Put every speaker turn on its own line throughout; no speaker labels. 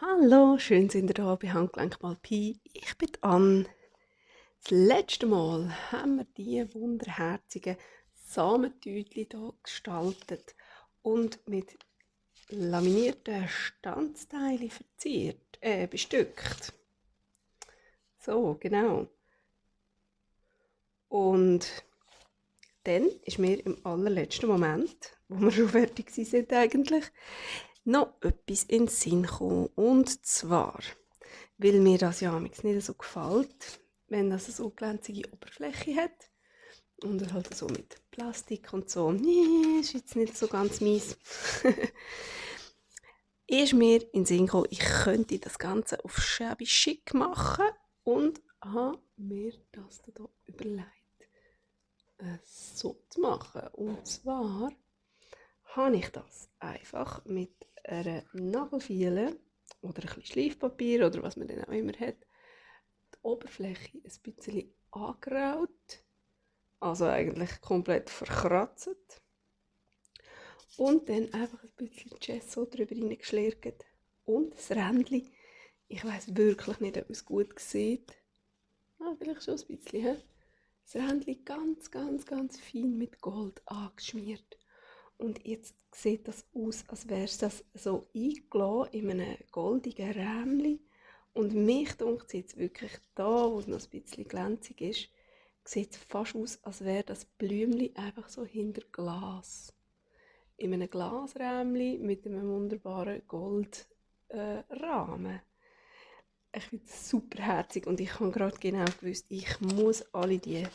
Hallo, schön sind ihr da bei Handgelenk mal Pi. Ich bin Ann. Das letzte Mal haben wir diese wunderherzigen Samentütchen hier gestaltet und mit laminierten Stanzteilen verziert, bestückt. So, genau. Und dann ist mir im allerletzten Moment, wo wir schon fertig sind eigentlich, noch etwas in den Sinn gekommen. Und zwar, weil mir das ja nicht so gefällt, wenn das so glänzige Oberfläche hat und halt so mit Plastik und so, nee, ist jetzt nicht so ganz mies. Ist mir in den Sinn gekommen, ich könnte das Ganze auf schäbig schick machen und habe mir das hier überlegt, so zu machen. Und zwar habe ich das einfach mit einer Nagelfeile oder ein bisschen Schleifpapier oder was man dann auch immer hat, die Oberfläche ein bisschen angraut, also eigentlich komplett verkratzt und dann einfach ein bisschen Gesso drüber reingeschlirrt und das Rändchen, ich weiss wirklich nicht, ob man es gut sieht, vielleicht schon ein bisschen, he? Das Rändchen ganz, ganz, ganz fein mit Gold angeschmiert. Und jetzt sieht das aus, als wäre es das so eingelassen in einem goldigen Rämchen. Und mich dunkt jetzt wirklich da, wo es noch ein bisschen glänzig ist, sieht es fast aus, als wäre das Blümchen einfach so hinter Glas. In einem Glasrämchen mit einem wunderbaren Goldrahmen. Ich finde es super herzig und ich habe gerade genau gewusst, ich muss alle die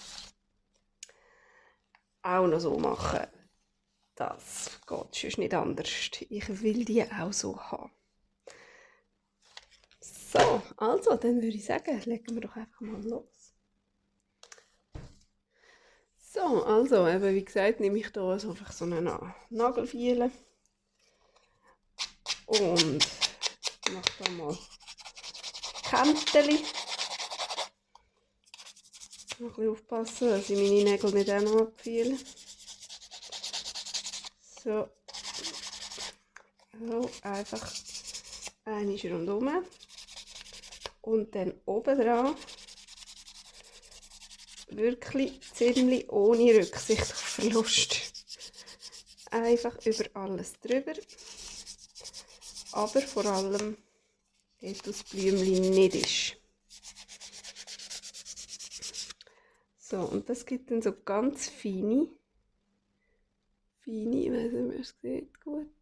auch noch so machen. Das geht sonst nicht anders. Ich will die auch so haben. So, also, dann würde ich sagen, legen wir doch einfach mal los. So, also, eben wie gesagt, nehme ich hier also einfach so eine Nagelfeile und mache da mal Kämmchen. Noch ein bisschen aufpassen, dass ich meine Nägel nicht auch noch abfeile. So. So, einfach einmal rundherum. Und dann oben dran wirklich ziemlich ohne Rücksicht auf Verlust. Einfach über alles drüber. Aber vor allem, dort das Blümchen nicht ist. So, und das gibt dann so ganz feine, ich weiß nicht, ob ihr es sieht, gut.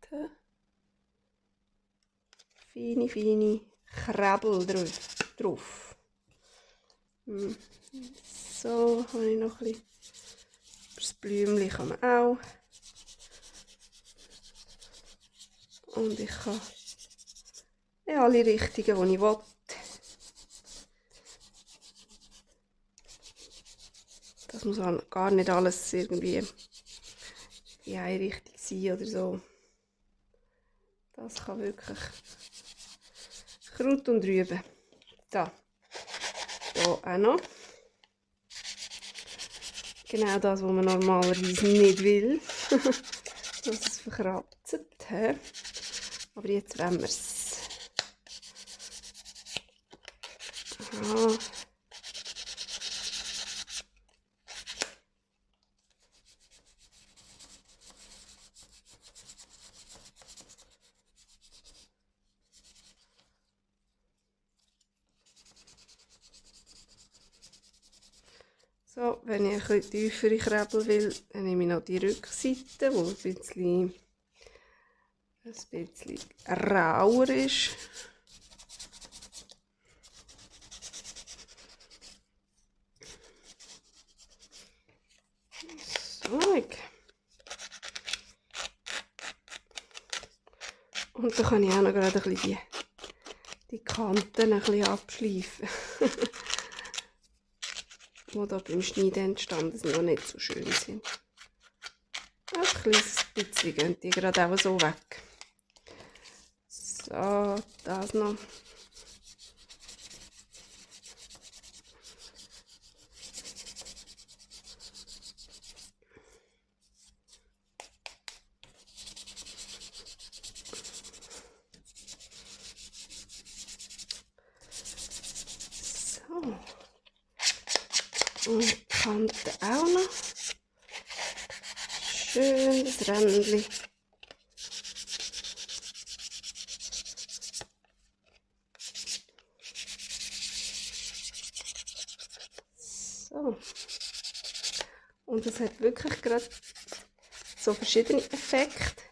Feine Krabbel drauf. So, habe ich noch ein bisschen. Das Blümchen kann man auch. Und ich kann in alle Richtungen, die ich will. Das muss gar nicht alles irgendwie in eine Richtung sein oder so. Das kann wirklich Kraut und Rüben. So, hier auch noch. Genau das, was man normalerweise nicht will. Dass es verkratzt. Aber jetzt wollen wir es. Aha. So, wenn ich ein bisschen tiefere Krebel will, dann nehme ich noch die Rückseite, die ein bisschen rauer ist. So. Und dann kann ich auch noch gerade ein bisschen die Kanten ein bisschen abschleifen. Die da beim Schneiden entstanden sind, noch nicht so schön sind. Ein kleines bisschen gehen die gerade auch so weg. So, das noch. Und die Kante auch noch. Schön das Rändchen. So. Und es hat wirklich gerade so verschiedene Effekte.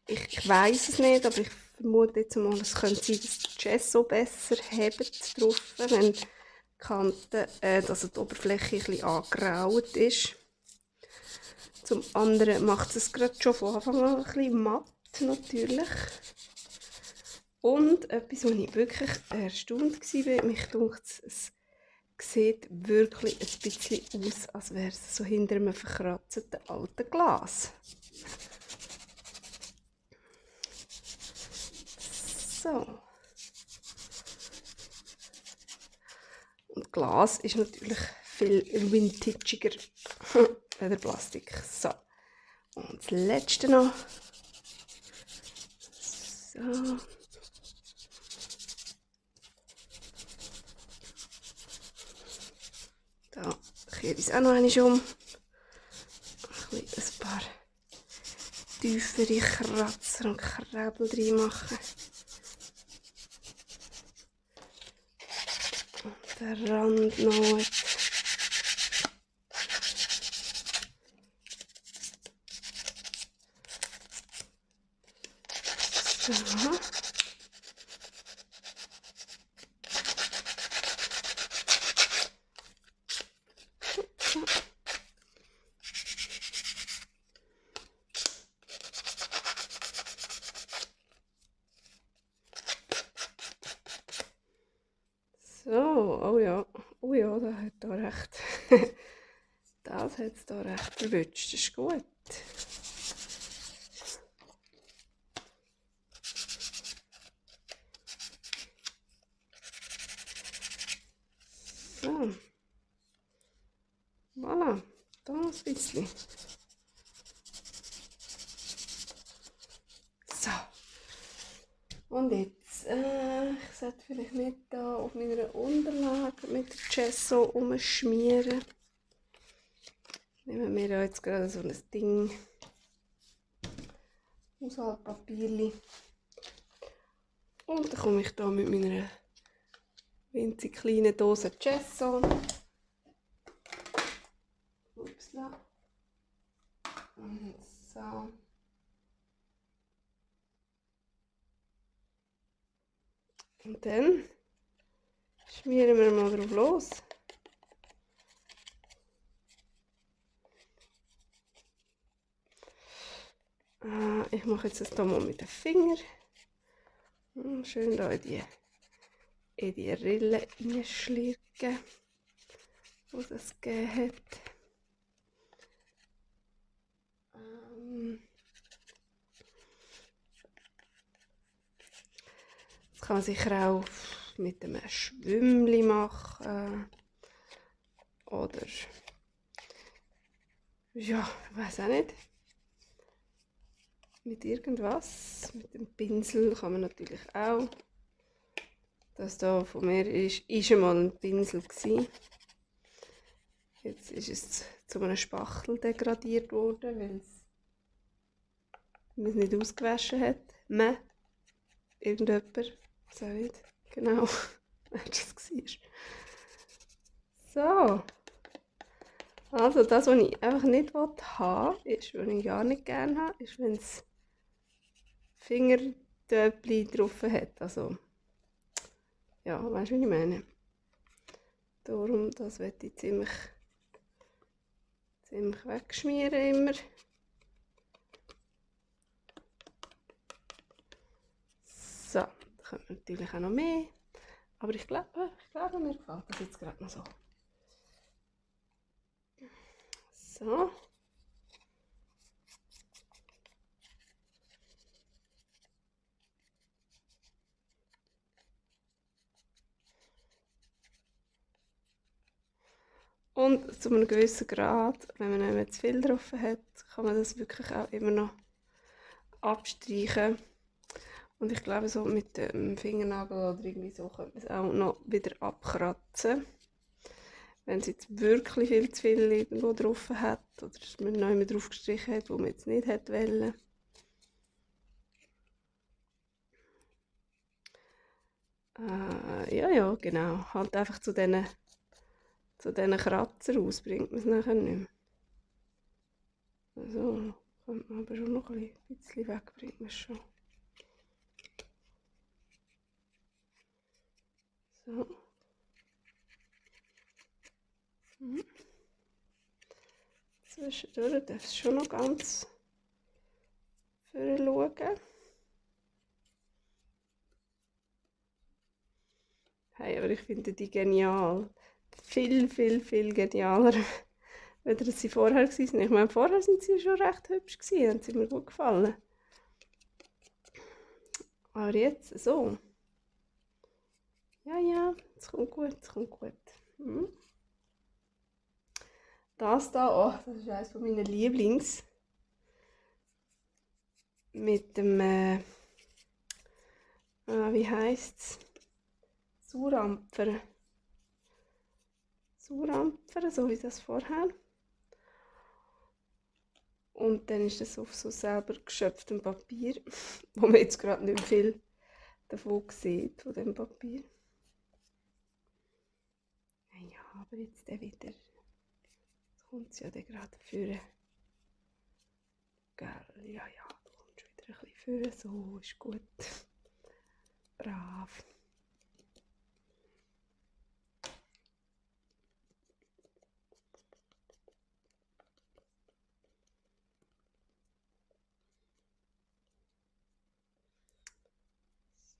Ich weiss es nicht, aber ich vermute jetzt mal, es könnte sein, dass die Gesso besser hebt drauf, wenn die Kante, also die Oberfläche ein bisschen angraut ist. Zum anderen macht es gerade schon von Anfang an ein bisschen matt, natürlich. Und etwas, wo ich wirklich erstaunt war, mich dunkt es sieht wirklich ein bisschen aus, als wäre es so hinter einem verkratzten alten Glas. So. Und Glas ist natürlich viel vintagiger als Plastik. So. Und das letzte noch. So. Da kehre ich es auch noch einmal um. Ein paar tiefere Kratzer und Krabbel reinmachen. Und den Rand noch. So. So, oh ja, das hat da recht. Das hat es da recht verwünscht, das ist gut. So. Voilà, da noch ein bisschen. So. Und jetzt, ich sollte vielleicht nicht da auf meiner Unterlage mit der Gesso umschmieren. Nehmen wir da jetzt gerade so ein Ding. Haushaltspapierli. Und dann komme ich da mit meiner winzig kleinen Dose Gesso. Upsla. Und so. Und dann schmieren wir mal drauf los. Ich mache jetzt das hier mal mit den Fingern. Schön da in die Rille reinschlirken, die es gegeben hat. Das kann man sicher auch mit einem Schwimmli machen. Oder ja, ich weiß auch nicht. Mit irgendwas. Mit dem Pinsel kann man natürlich auch. Das hier von mir ist einmal ein Pinsel gewesen. Jetzt ist es zu einem Spachtel degradiert worden, weil es nicht ausgewaschen hat. Irgendjemand, ich weiß auch nicht genau, wer das war. So. Also das, was ich einfach nicht haben will, ist, was ich gar nicht gerne habe, ist, wenn es Fingertöpfchen drauf hat. Also, ja, weißt du, was ich meine? Darum, das werde ich ziemlich wegschmieren immer. So, da kommt natürlich auch noch mehr. Aber ich glaube, mir gefällt das jetzt gerade noch so. So. Und zu einem gewissen Grad, wenn man nicht zu viel drauf hat, kann man das wirklich auch immer noch abstreichen. Und ich glaube, so mit dem Fingernagel oder irgendwie so könnte man es auch noch wieder abkratzen. wenn es jetzt wirklich viel zu viel irgendwo drauf hat oder man noch mehr drauf gestrichen hat, wo man jetzt nicht hätte wollen. Ja, genau. Halt einfach zu diesen Kratzer aus bringt man es nachher nicht mehr. Also, könnte man aber schon noch ein bisschen wegbringen. Schon. So. Zwischendurch darf es schon noch ganz schauen. Hey, aber ich finde die genial. Viel, viel, viel genialer, als sie vorher waren. Ich meine, vorher sind sie schon recht hübsch gewesen, haben sie mir gut gefallen. Aber jetzt so. Ja, es kommt gut, es kommt gut. Das da, oh, das ist eines meiner Lieblings. Mit dem, wie heisst es? Surampfer. Surampfer, so wie das vorher. Und dann ist das auf so selber geschöpftem Papier, wo man jetzt gerade nicht viel davon sieht, von dem Papier. Ja, aber jetzt wieder. Jetzt kommt es ja dann gerade führen. Gell, ja, da kommt schon wieder ein bisschen führen. So, ist gut. Brav.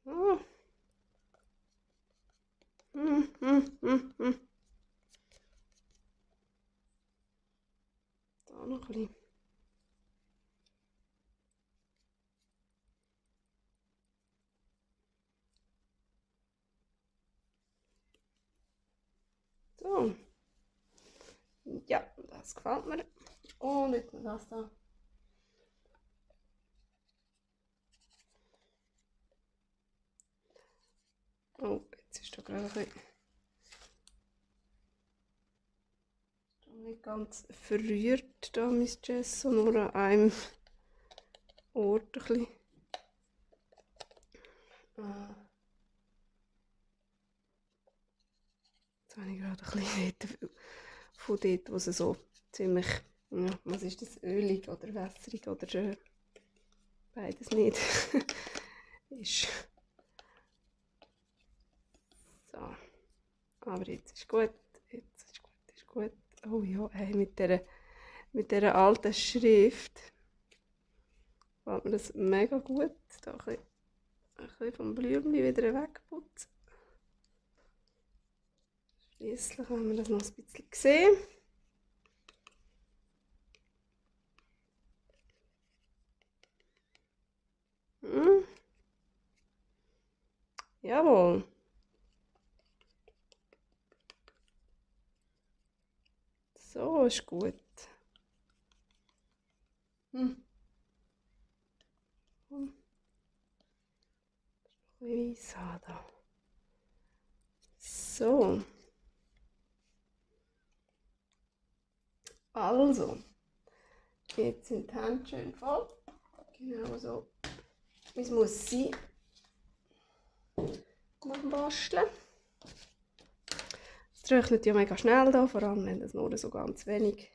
So. Da noch ein bisschen. So. Ja, das gefällt mir. Und jetzt noch das da. Oh, jetzt ist da gerade ein bisschen nicht ganz verrührt, da mein Gesso, nur an einem Ort ein bisschen. Jetzt habe ich gerade ein bisschen von dort, wo es so ziemlich, ja, was ist das, ölig oder wässrig oder beides nicht ist. So, aber jetzt ist gut, ist gut. Oh ja, hey, mit dieser alten Schrift gefällt mir das mega gut. Da ein bisschen vom Blümchen wieder wegputzen. Schliesslich haben wir das noch ein bisschen gesehen. Jawohl. So ist gut. Ein bisschen weiss haben da. So. Also. Jetzt sind die Hände schön voll. Genau so, wie es muss sein. Nach dem Basteln. Es trocknet ja mega schnell da, vor allem wenn das nur so ganz wenig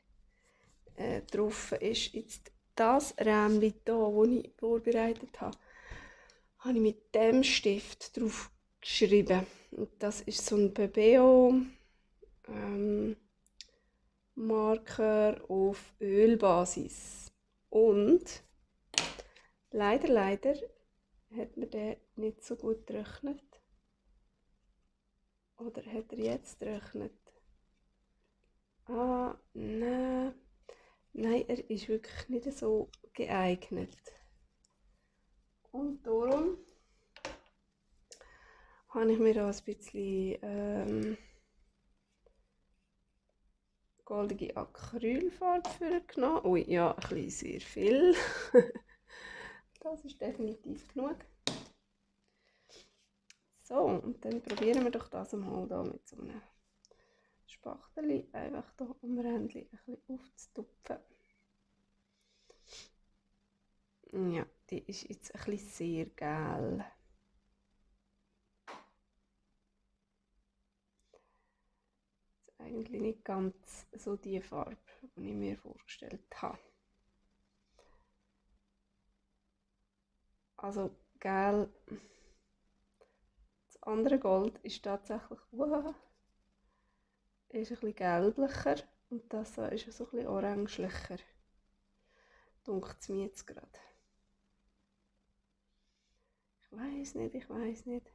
drauf ist. Jetzt das Rämchen hier, das ich vorbereitet habe, habe ich mit dem Stift drauf geschrieben. Und das ist so ein Bebeo Marker auf Ölbasis. Und leider hat mir der nicht so gut getrocknet. Oder hat er jetzt getrocknet? Ah, nein. Nein, er ist wirklich nicht so geeignet. Und darum habe ich mir da ein bisschen goldige Acrylfarbe genommen. Ui, ja, ein bisschen sehr viel. Das ist definitiv genug. So, und dann probieren wir doch das mal da mit so einem Spachtel einfach hier am Rändchen ein bisschen aufzutupfen. Ja, die ist jetzt ein bisschen sehr gel. Das ist eigentlich nicht ganz so die Farbe, die ich mir vorgestellt habe. Also gel. Das andere Gold ist tatsächlich ist ein bisschen gelblicher und das so ist so ein bisschen oranglicher. Dunkt es mir jetzt gerade. Ich weiß nicht.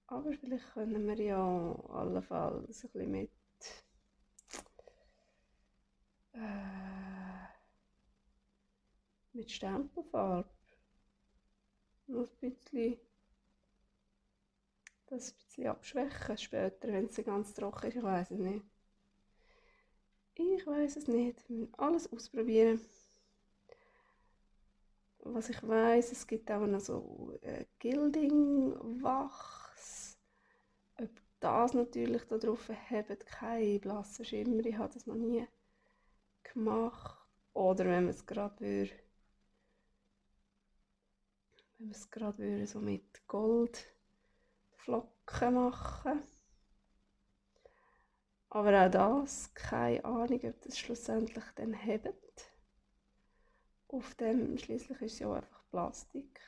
Aber vielleicht können wir ja allenfalls ein bisschen mit Stempelfarbe noch ein bisschen das ein bisschen abschwächen später, wenn es ganz trocken ist. Ich weiß es nicht. Ich weiß es nicht. Wir müssen alles ausprobieren. Was ich weiß, es gibt auch noch so Gilding-Wachs. Ob das natürlich da drauf hat, kein blasser Schimmer. Ich habe das noch nie gemacht. Oder wenn man es gerade so mit Goldflocken machen. Aber auch das, keine Ahnung, ob das schlussendlich dann hebt. Auf dem, schliesslich ist es ja einfach Plastik.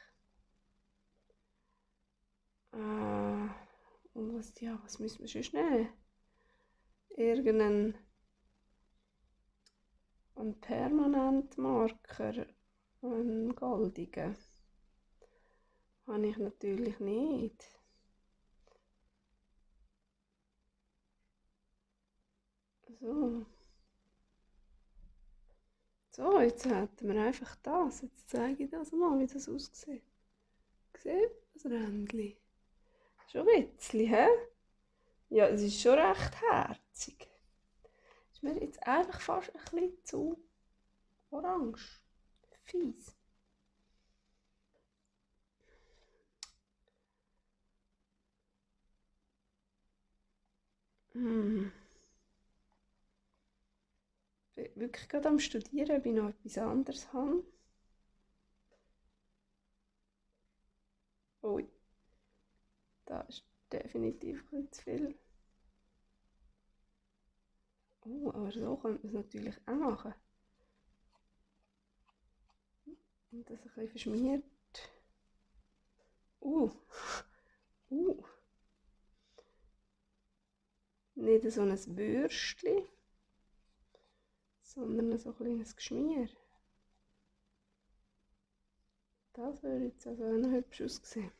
Und was müssen wir sonst nehmen? Irgendeinen Permanentmarker, einen goldigen. Habe ich natürlich nicht. So, jetzt hätten wir einfach das. Jetzt zeige ich das mal, wie das aussieht. Seht das Rändchen? Schon ein bisschen, hä? Ja, es ist schon recht herzig. Ist mir jetzt einfach fast ein bisschen zu orange. Fies. Bin wirklich gerade am Studieren, ob ich noch etwas anderes habe. Ui, da ist definitiv ein bisschen zu viel. Oh, aber so könnte man es natürlich auch machen. Und das ein bisschen verschmiert. Nicht so ein Bürstchen, sondern so ein kleines Geschmier. Das würde jetzt also auch noch hübsch aussehen.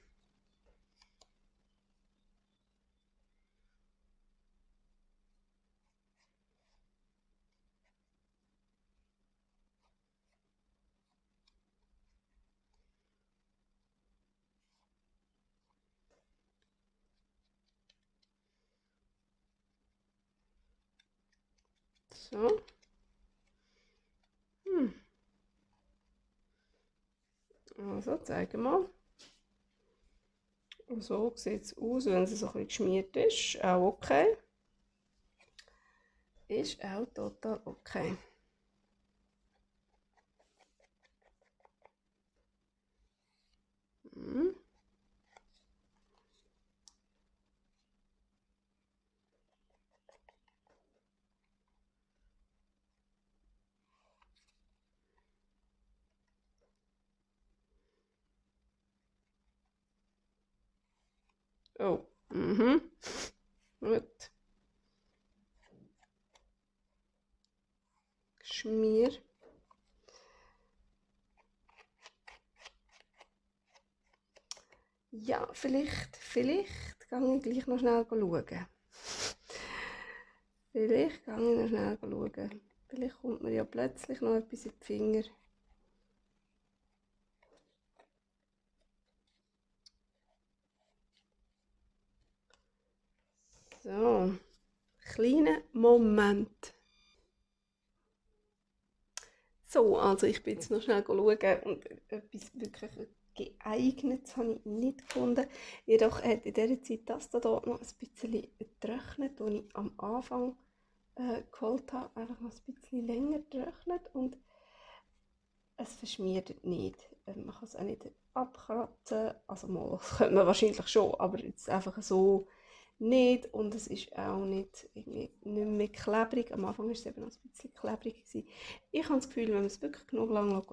So. Also, zeigen wir mal. Und so sieht es aus, wenn es so ein bisschen geschmiert ist. Auch okay. Ist auch total okay. Oh, gut. Schmier. Ja, vielleicht gehe ich gleich noch schnell schauen. Vielleicht kommt mir ja plötzlich noch etwas in die Finger. So, kleiner Moment. So, also ich bin jetzt noch schnell schauen und etwas wirklich geeignet, das habe ich nicht gefunden. Jedoch hat in dieser Zeit das hier noch ein bisschen getrocknet, das ich am Anfang geholt habe. Einfach noch ein bisschen länger getrocknet und es verschmiert nicht. Man kann es auch nicht abkratzen, also mal, das könnte man wahrscheinlich schon, aber jetzt einfach so nicht und es ist auch nicht, nicht mehr klebrig. Am Anfang war es eben noch ein bisschen klebrig gewesen. Ich habe das Gefühl, wenn man es wirklich genug lang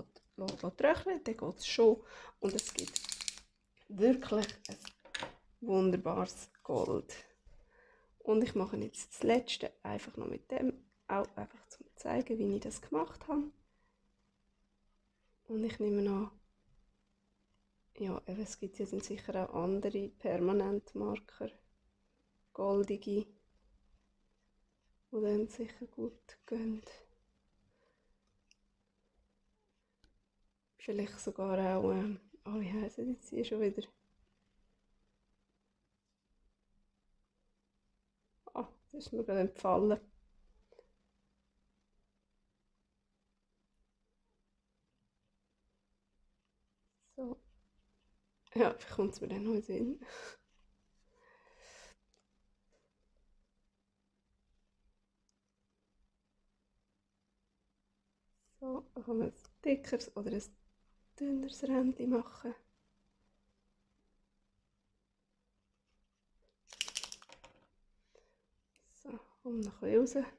trocknet, dann geht es schon und es gibt wirklich ein wunderbares Gold. Und ich mache jetzt das letzte einfach noch mit dem, auch einfach zum zeigen, wie ich das gemacht habe. Und ich nehme noch, ja, es gibt ja dann sicher auch andere Permanentmarker, goldige, die dann sicher gut gehen. Vielleicht sogar auch, wie heissen jetzt die schon wieder? Ah, das ist mir gerade entfallen. So. Ja, vielleicht kommt es mir dann noch in den Sinn. So, dann kann man ein dickeres oder ein dünneres Rändchen machen. So, kommt noch ein bisschen raus.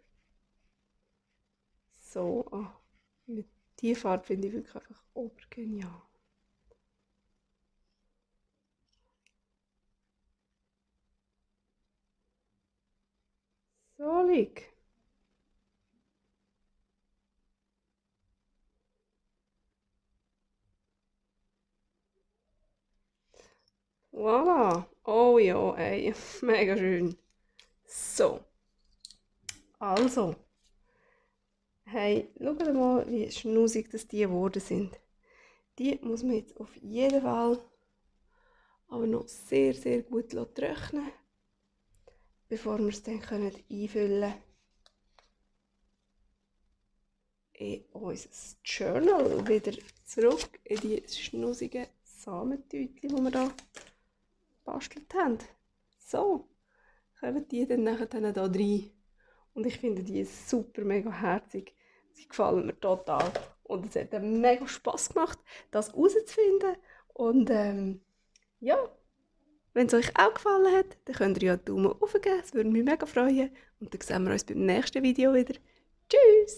So, mit dieser Farbe finde ich wirklich einfach obergenial. So lieg. Voilà. Oh ja, ey. Mega schön. So. Also. Hey, schaut mal, wie schnusig das die geworden sind. Die muss man jetzt auf jeden Fall aber noch sehr, sehr gut trocknen, bevor wir es dann einfüllen können in unser Journal. Wieder zurück in die schnusigen Samentütchen, die wir hier gebastelt haben. So, kommen die dann nachher hier rein. Und ich finde die super mega herzig. Sie gefallen mir total. Und es hat mega Spass gemacht, das herauszufinden. Und ja, wenn es euch auch gefallen hat, dann könnt ihr ja einen Daumen hoch geben. Das würde mich mega freuen. Und dann sehen wir uns beim nächsten Video wieder. Tschüss!